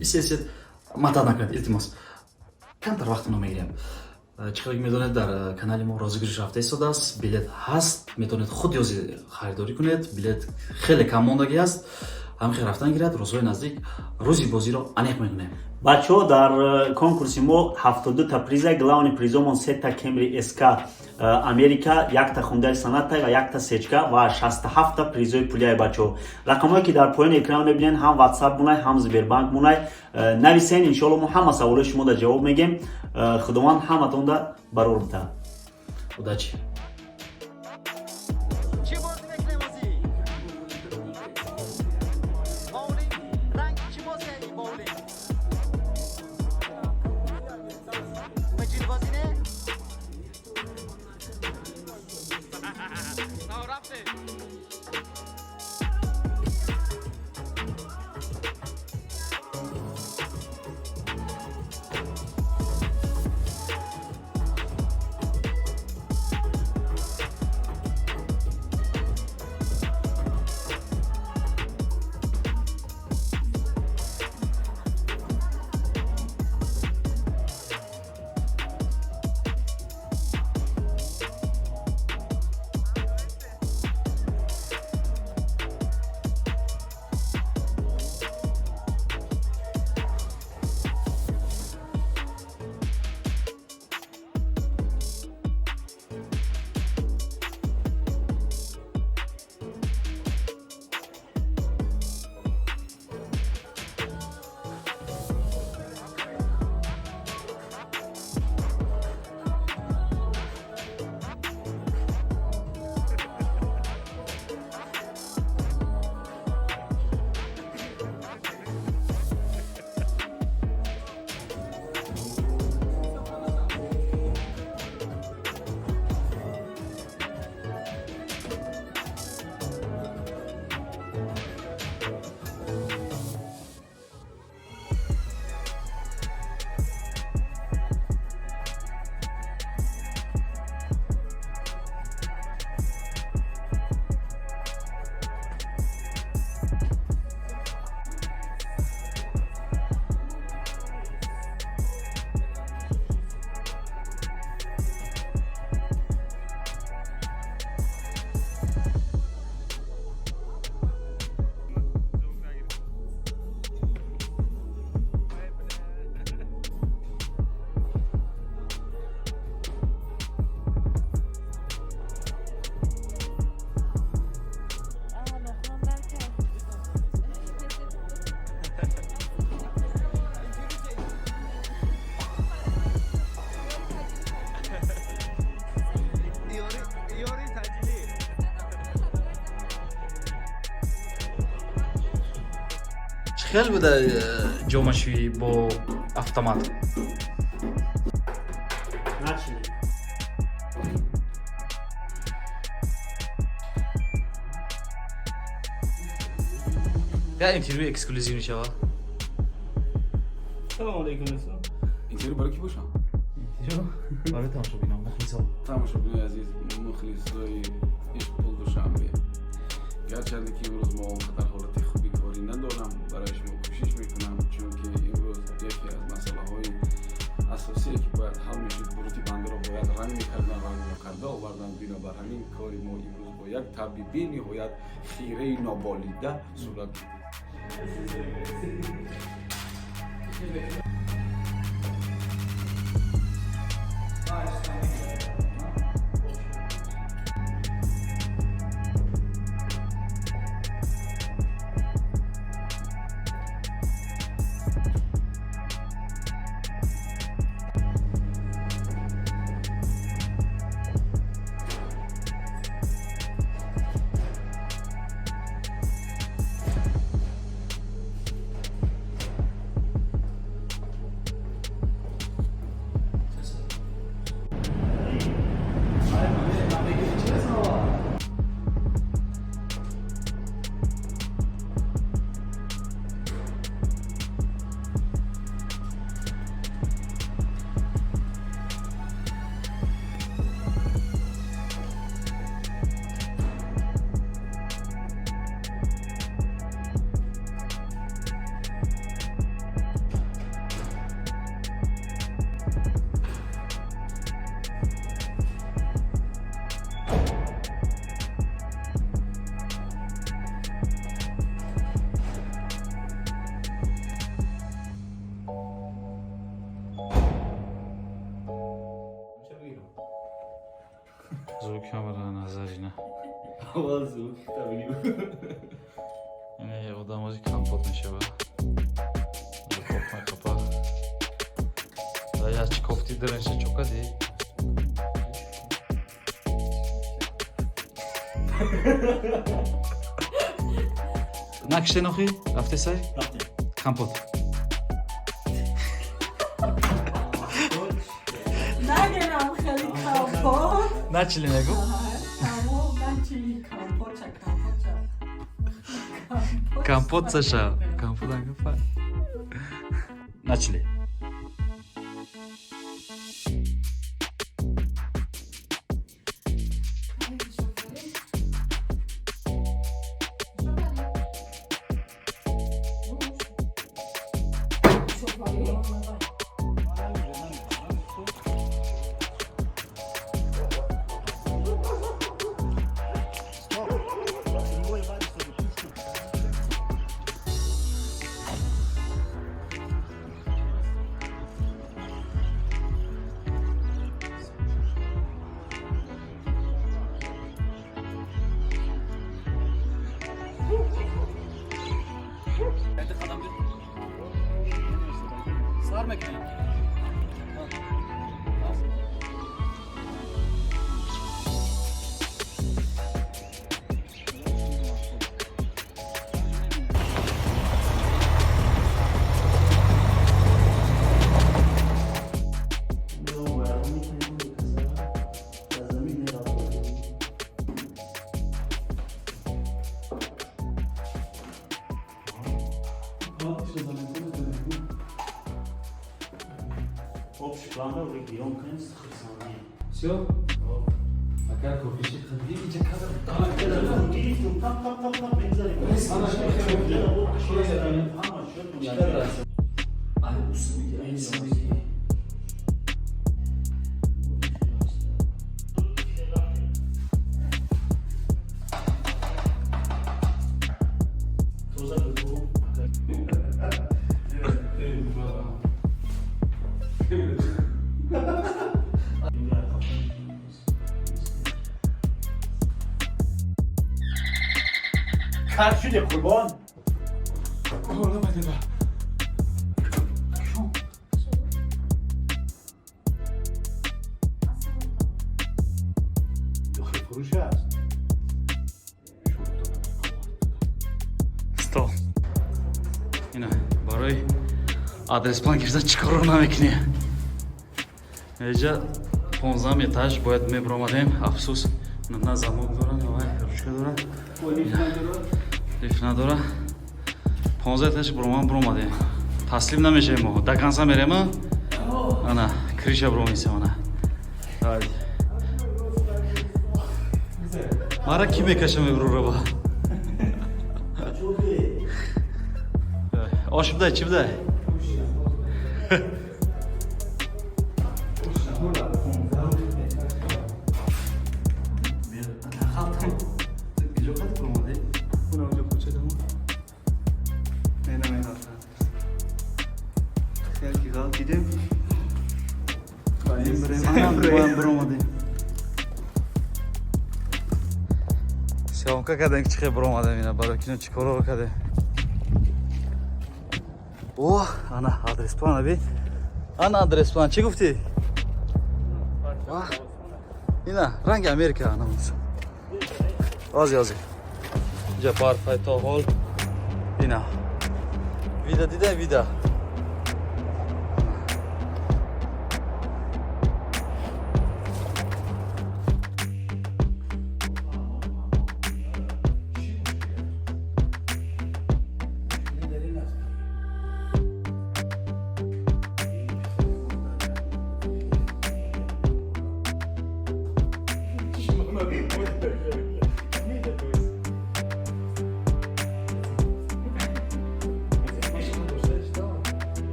Истед, матад накунед, илтимос. Камтар вақтро мегирем. Чӣ қадр медонед, дар канали мо розыгрыш рафта истодааст, билет ҳаст, метавонед худ ёзи харидорӣ кунед. Билет хеле кам мондагӣ аст, ҳамин хел рафтан гирад. Рӯзҳои наздик рӯзи бозиро аниқ мекунем. Бачаҳо, дар конкурси мо 72-та приза. Главный призомон сета Кемри СК Америка, якта Хундай Соната ва якта сечка ва 67-та призои пулияи. Бачаҳо, рақамҳое ки дар поёни экран мебинед, ҳам WhatsApp мунай, ҳам Сбербанк мунай, нависен. Иншоалло, мо ҳама саволои шумо да ҷавоб мегем. Худованд ҳаматонда барор бита. Удачи! Чӣ бозӣ мекунем озӣ? Боулинг ранг чӣ бозия ин боулинг? Миҷилбозӣ не? Рафтем. Ёри таҷилӣ. Чӣ хел буда ҷомашӯӣ бо автомат? Начали. Я интервью эксклюзив мешавад. Салом алейкум, дӯстон. Интервью барои кӣ бошам? Интервью барои тамошобинон, мухлисон. Тамошобинои азиз, мухлисои Ишқпул Душанбе, гарчанде ки имрӯз мо он қадар ҳолати хуби корӣ надорам, барои шумо кӯшиш мекунам, чунки имрӯз яке аз масъалаҳои асосие ки бояд ҳал мешуд, бурути бандаро бояд ранг мекардан, ранг нокарда овардан. Бинобар ҳамин кори мо имрӯз бо як табъи бениҳоят хираи ноболида сурат Ина. Ина одам ози компот мешава. Коф мекапа. Да я чи кофти диренша чокади. Накиште нохи? Рафте сай? Рафтем. Компот. Нагирам хеле компот. Начали мегу? Тамом начали компотча, компотча. Компот Саша. Компот компот. Начали. Сар мекунем. Общий планда уже гирон кунем, хирсандӣ. Всё? Агар кофеши хандӣ инҷа кадр Гирифтум, тап тап тап тап мегзарем. Ҳама шуд. Ай усмиги, ай смиги. Тоза кун. Кар шуде, қурбон. Фурӯш аст. Стол. Ина барои адрес-план гирифтан чӣ корро намекунӣ? Эҷа 15 этаж бояд мебиромадем. Афсӯс, на замок дора, на вай ручка дора. Лифт надора. 15 этаж бироман биромадем. Таслим намешавем мо. До конца мерем, а? Ана, крыша биромисем, ана. Давай. Мара ки мекаша мебурора ба? Ош бидай, чӣ бидай? Съёмка кардем, ки чӣ хел биромадем, ина барои кино чӣ корро кардем. О, ана адрес план аби. Ана адрес план чӣ гуфтӣ? Ина ранги Америка ана мус. Ози ози. Инҷа барфай то ҳол. Ина. Вида дида вида.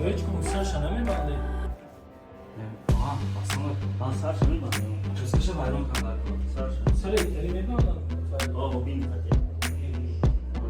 Ҳеҷ кунсаша намебандед. А, сарша мебандам. Чускаша вайрон карда. Сарша. Сари, тали мебандам. О, бин хате.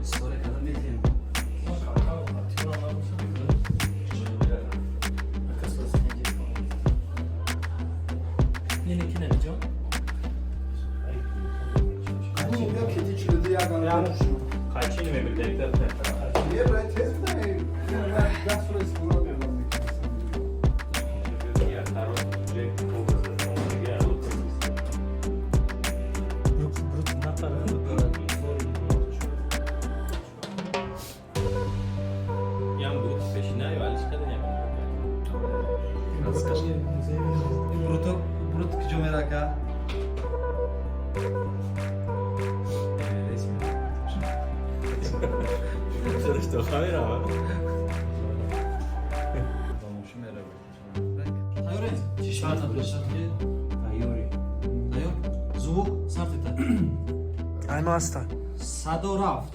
История карда метиҳем. Ма кам-кам тюрам набошад. Ака соз тенҷи кунам. Нине ки набиҷон? Қайчини мебирдем. Брук брук напара. Ям буд пешина ё алиш када ям. Бруток, брут киҷо мера, ака? Чарашто хамера. Тайёрем? Чишмата пешатки. Тайёри. Тайёр? Звук сартита. Аймаста. Садо рафт.